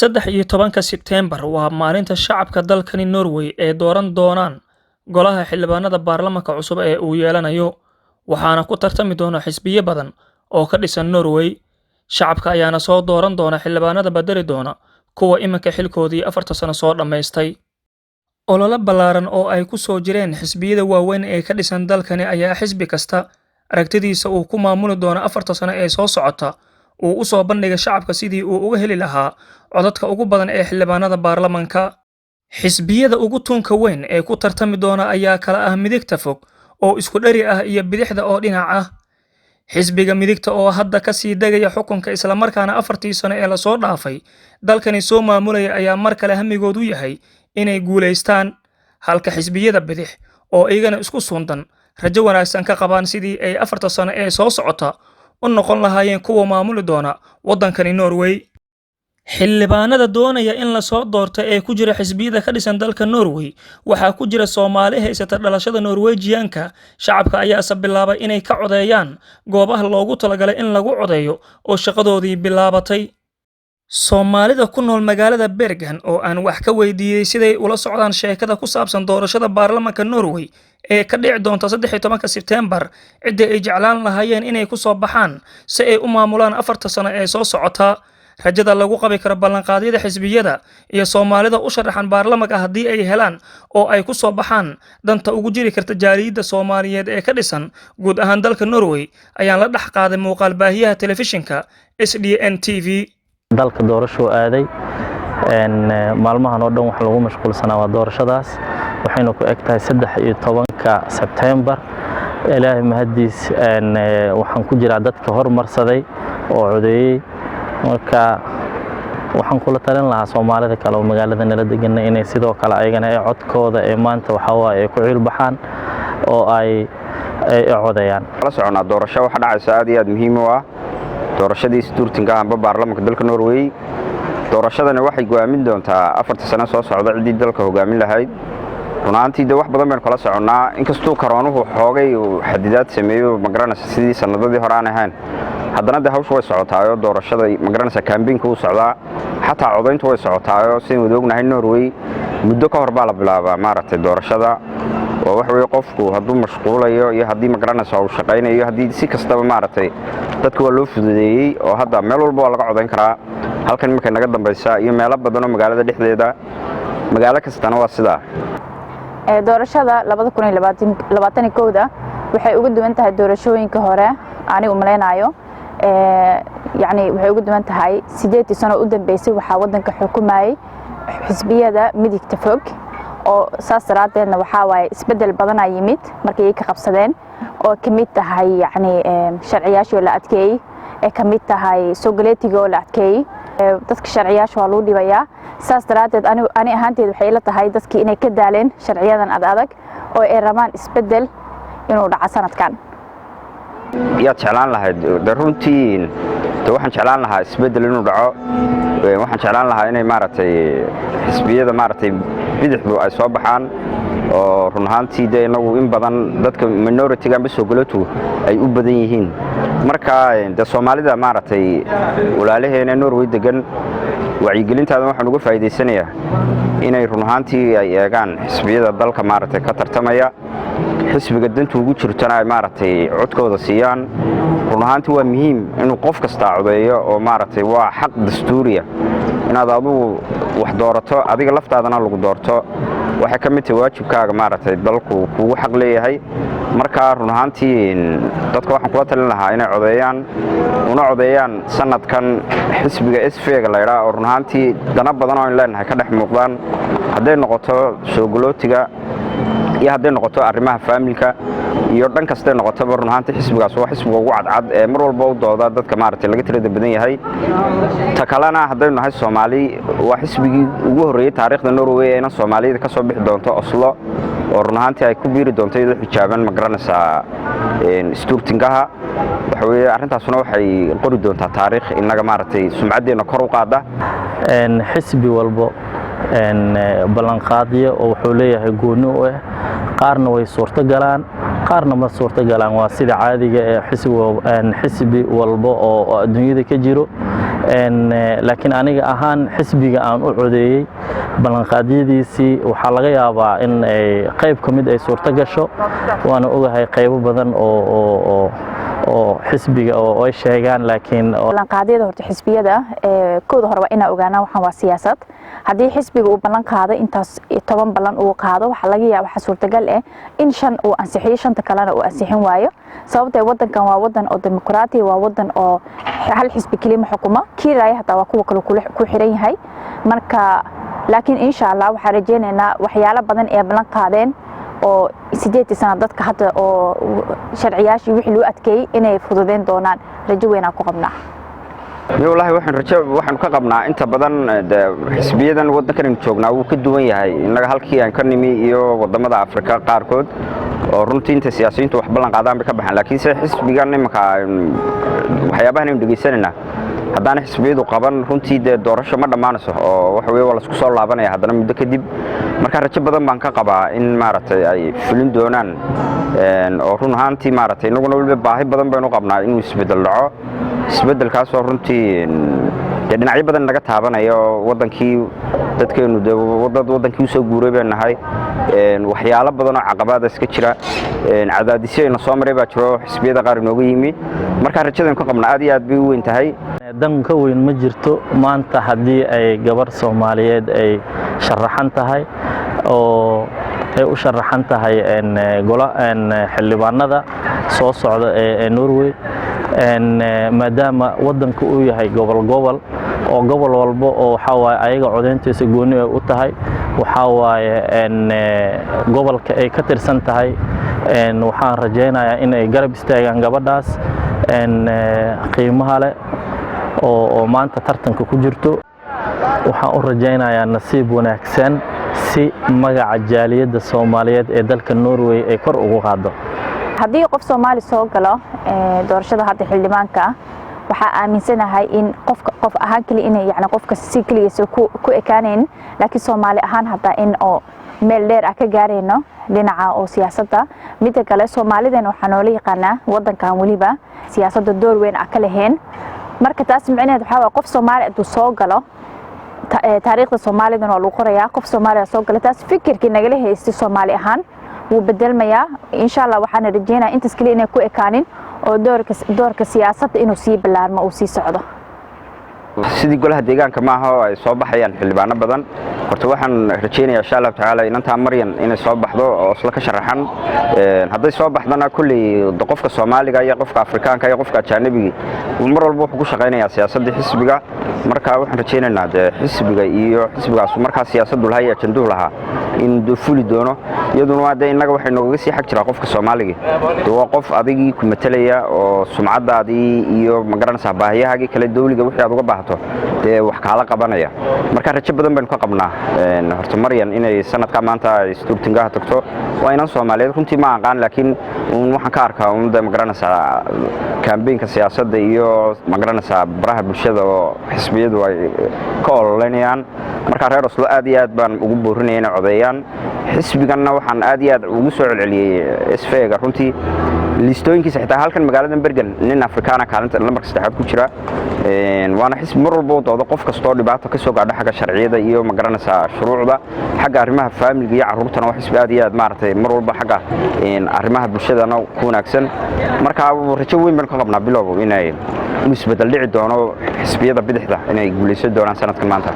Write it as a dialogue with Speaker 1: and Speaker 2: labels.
Speaker 1: 13-ka Sebteembar waa maalinta shacabka dalkani Norway ay dooran doonaan golaha xildhibaanada baarlamaanka cusub ee uu yeelanayo, waxaana ku tartami doona xisbiyo badan oo ka dhisan Norway. Shacabka ayaana soo dooran doona xildhibaanada bedeli doona kuwa iminka xilkoodii 4-ta sano soo dhammaystay. Olole ballaaran oo ay ku soo jireen xisbiyada waaweyn ee ka dhisan dalkani ayaa xisbi kasta aragtidiisa uu ku maamuli doono 4-ta sano ee soo socota uu u soo bandhigay shacabka sidii uu uga heli lahaa codadka ugu badan ee xildhibaanada baarlamaanka. Xisbiyada ugu tunka weyn ee ku tartami doona ayaa kala ah midigta fog oo isku dhari ah iyo bidixda oo dhinac ah. Xisbiga midigta oo hadda ka sii degaya xukunka islamarkaana 4-tii sano ee lasoo dhaafay dalkani soo maamulaya ayaa mar kale hamigoodu yahay inay guulaystaan, halka xisbiyada bidix oo iyagana isku sundan rajo wanaagsan ka qabaan sidii ay 4-ta sano ee soo socota u noqon lahaayeen kuwa maamuli doona waddankani Norway. Xildhibaanada doonaya in lasoo doorto ee ku jira xisbiyada ka dhisan dalka Norway waxaa ku jira Soomaali haysata dhalashada Norwejiyaanka. Shacabka ayaase bilaabay inay ka codeeyaan goobaha loogu talagalay in lagu codeeyo oo shaqadoodii bilaabatay. Soomaalida ku nool magaalada Bergen oo aan wax ka weydiiyey siday ula socdaan sheekada ku saabsan doorashada baarlamaanka Norway ee ka dhici doonta 13-ka Sebteembar, cidda ay jeclaan lahaayeen inay ku soo baxaan si ay u maamulaan 4-ta sano ee soo socota, rajada lagu qabi karo ballanqaadyada xisbiyada iyo Soomaalida u sharaxan baarlamaanka haddii ay helaan oo ay ku soo baxaan danta ugu jiri karta jaaliyadda Soomaaliyeed ee ka dhisan guud ahaan dalka Norway, ayaan la dhex qaaday muuqaal baahiyaha telefishinka SDN TV.
Speaker 2: Dalka doorashuu aaday. Maalmahan oo dhan wax lagu mashquulsanaa waa doorashadaas, waxayna ku eg tahay 13-ka Sebteembar. Ilaahay mahaddiis, waxaan ku jiraa dadka hormarsaday oo codeeyey. Marka waxaan kula talin lahaa Soomaalida kale oo magaalada nala degana inay sidoo kale ayagana ee codkooda ee maanta waxaa waaye ay ku ciilbaxaan oo ay codeeyaan.
Speaker 3: La soconaa doorasho waxa dhacaysa aad iyo aad muhiim u ah, doorashadii Stortinga amba baarlamaanka dalka Norway. Doorashadani waxay go'aamin doontaa 4-ta sano soo socda ciddii dalka hogaamin lahayd. Runaantii de wax badan baynu kala soconnaa, inkastuu karoonuhu xoogay uu xadidaad sameeyo, magaranaysa, sidii sanadadii hore aan ahayn, haddana de hawshu way socotaayoo doorashada, magaranaysa, campaignka wuu socdaa, xataa codayntu way socotaayoo sidaan wada ognahay Norway muddo ka hor baa la bilaabaa maaragtay doorashada. Oo waxa weye qofku hadduu mashquulayo iyo haddii, magaranaysa, uu shaqaynayo, haddii si kastaba maaragtay dadka waa loo fududeeyey oo hadda meel walba waa laga codayn karaa. Halkan iminka naga dambaysa iyo meelo badan oo magaalada dhexdeeda, magaalo kastana waa sidaa.
Speaker 4: Doorashada 2021-da waxay uga duwan tahay doorashooyinka hore, aniga umalaynayo, yacni waxay uga duwan tahay 8-dii sano u dambeysay waxaa waddanka xukumayay xisbiyada midigta fog, oo saas daraaddeedna waxaa waaye isbeddel badanaa yimid markii ay ka qabsadeen, oo ka mid tahay yacni sharciyaashii oo la adkeeyey, ee ka mid tahay sogaleetiga oo la adkeeyey. Dadka sharciyaasha waa lagu dhibayaa. Saas daraaddeed ani ahaanteed waxay ila tahay dadkii inay ka daaleen sharciyadan ad adag oo ay rabaan isbeddel inuu dhaco sanadkan.
Speaker 3: Yaad jeclaan lahayd? De runtii de waxaan jeclaan lahaa isbeddel inuu dhaco. Waxaan jeclaan lahaa inay maaragtay xisbiyada maaragtay bidixdu ay soo baxaan, oo run ahaantii dee inagu in badan dadka minority-ga amba soogalotu ay u badan yihiin. Marka de Soomaalida maaragtay walaalaheena Norway degan wacyigelintaada waxaan uga faa'iidaysanayaa inay run ahaantii ay eegaan xisbiyada dalka maaragtay ka tartamaya, xisbiga danta ugu jirtona ay maaragtay codkooda siiyaan. Run ahaantii waa muhiim inuu qof kastaa codeeyo, oo maaragtay waa xaq dastuuriya inaad adugu wax doorato, adiga laftaadana lagu doorto. Waxay ka mid tahay waajibkaaga maaragtay dalku kugu xaq leeyahay. Marka run ahaantii dadka waxaan kula talin lahaa inay codeeyaan, una codeeyaan sanadkan xisbiga SV-ga laydhaa, oo run ahaantii dana badan oo aynu leenahay ka dhex muuqdaan, hadday noqoto soogolootiga iyo hadday noqoto arrimaha family-ga iyo dhan kastay noqotaba. Run ahaantii xisbigaas waa xisbiga ugu cadcad ee mar walba u dooda dadka maaragtay laga tirada badan yahay. Ta kalena, haddaynu nahay Soomaali, waa xisbigii ugu horreeyey taariikhda Norway ee inan Soomaaliyada ka soo bixi doonto Oslo, oo run ahaantii ay ku biiri doonto iyadoo xijaaban, ma garanaysaa, Stortingaha. Waxa weeye arrintaasuna waxay qori doontaa taariikh innaga maaragtay sumcaddeenna kor u qaadda.
Speaker 2: Xisbi walbo ballanqaadyo oo wuxuu leeyahay gooni u ah, qaarna way suurto galaan, qaarna ma suurto galaan. Waa sida caadiga ee xisbi walba oo adduunyada ka jiro. Laakiin aniga ahaan xisbiga aan u codeeyey ballanqaadyadiisii waxaa laga yaabaa in ay qayb ka mid ay suurto gasho. Waana ogahay qaybo badan oo xisbiga oo ay sheegaan, laakiin
Speaker 4: Ballanqaadyada horta xisbiyada kooda hore waa inaa ogaanaa waxaan waa siyaasad. Haddii xisbiga uu ballan qaado intaas 10 ballan uu qaado, waxaa laga yaaba, waxaa suurtagal ah in shan uu ansixiyo, shanta kalena uu ansixin waayo. Sababtee wadankan waa wadan oo dimuqraati, waa wadan oo hal xisbi kelima xukuma. Kii raaya hataa waa kuwa kale ku xiran yahay. Marka laakiin insha Allah waxaan rajeynaynaa waxyaalo badan ee ballan qaadeen oo 8-dii sano dadka hadda oo sharciyaashii wixii loo adkeeyey inay fududeyn doonaan, rajo weynaan ku qabnaa.
Speaker 3: Wallaahi waxaan rajo waxaanu ka qabnaa inta badan xisbiyadan waddankan aynu joognaa wuu ka duwan yahay innaga halkii aan ka nimi iyo waddamada Afrika qaarkood, oo runtii inta siyaasiyiintu wax ballan qaadaan bay ka baxaan. Laakiinse xisbigan imanka waxyaabahan aynu dhegaysanaynaa, haddaana xisbiyadu qaban runtii dee doorasho ma dhammaanayso, oo waxa weye waa laisku soo laabanaya haddana muddo kadib. Marka rajo badan baan ka qabaa in maaragtay ay fulin doonaan, oo run ahaantii maaragtay innaguna weliba baahi badan baynu qabnaa inuu isbeddel dhaco, isbeddelkaasoo runtii dee dhinacyo badan naga taabanayo waddankii. Dadkeenu dee dad waddankii usoo guuray baynu nahay. Waxyaalo badan oo caqabaada iska jira, cadaadisyo ina soo maray baa jiro, xisbiyada qaar inooga yimi. Marka rajadaynu ka qabnaa aad iyo aad bay u weyn tahay.
Speaker 2: Dan ka weyn ma jirto maanta haddii ay gabar Soomaaliyeed ay sharaxan tahay oo ay u sharaxan tahay gola xildhibaanada soo socda ee Norway, maadaama waddanka uu yahay gobol gobol oo gobol walba oo waxaa waaye ayaga codayntiisa gooni ay u tahay. Waxaa waaye gobolka ay ka tirsan tahay, waxaan rajaynayaa in ay garab istaagaan gabadhaas qiimaha leh oo maanta tartanka ku jirto. Waxaan u rajaynayaa nasiib wanaagsan si magaca jaaliyadda Soomaaliyeed ee dalka Norway ay kor ugu qaado.
Speaker 4: Haddii qof Soomaali soo galo doorashada hadda xildhibaanka ah, waxaa aaminsanahay in qofka qof ahaan keli inay yani qofka si keligiisa ku ekaanayn, laakiin Soomaali ahaan hataa in oo meel dheer ah ka gaarayno dhinaca oo siyaasadda. Midda kale, Soomaalidana waxaa noola yaqaanaa wadankan weliba siyaasadda door weyn ah ka lahayn. Marka taas micnaheed waxaa waye qof Soomaali hadduu soo galo, taariikhda Soomaalidana waa lagu qorayaa qof Soomaaliya soo gala. Taas fikirkii nagala haystay Soomaali ahaan wuu bedelmayaa insha Allah. Waxaana rajeynaya intaas keliya inay ku ekaanin oo doorka siyaasadda inuu sii ballaarmo, uu sii socdo.
Speaker 3: Sidii golaha deegaanka maaha oo ay soo baxayaan xildhibaano badan. Horta waxaan rajaynayaa insha Allahu tacaala inantaa Maryan inay soo baxdo oo isla ka sharaxan. Hadday soo baxdana kolley qofka Soomaaliga iyo qofka Afrikaanka iyo qofka ajaanibigii mar walba wuxuu ku shaqaynayaa siyaasaddii xisbiga. Marka waxaan rajaynaynaa dee xisbiga iyo xisbigaasu markaa siyaasaddu lahaa iyo ajanduhu lahaa in fuli doono. Iyaduna dee innaga waxay noogaga sii xag jiraa qofka Soomaaliga dee waa qof adigii ku matelaya oo sumcaddaadii iyo magaranaysaa baahiyahaagii kale dawliga wixii aad uga baahato dee wax kaala qabanaya. Marka rajo badan baynu ka qabnaa horta Maryan inay sanadka maanta ay Stortingaha tagto. Waa inan Soomaaliyeed, runtii ma aqaan, laakiin un waxaan ka arkaa un dee magaranaysaa kambeynka siyaasadda iyo magaranaysaa baraha bulshada oo xisbiyadu ay ka ololeynayaan. Marka reer Oslo aad iyo aad baan ugu boorinaya inay codeeyaan. Xisbiganna waxaan aad iyo aad ugu soo celceliyey SV-ga runtii liistooyinkiisa. Xitaa halkan magaalada Bergen nin Afrikaana kaalinta lambarka saddexaad ku jira. Waana xisbi mar walba u doodo qof kastoo dhibaato ka soo gaadho xagga sharciyada iyo magaranaysaa shuruucda, xagga arrimaha faamiliga iyo carruurtana. Waa xisbi aad iyo aad maaragtay mar walba xagga arrimaha bulshadana ku wanaagsan. Marka rajo weyn baan ka qabnaa bilowba inay inuu isbeddel dhici doono, xisbiyada bidixda inay guulaysan doonaan sanadkan maanta.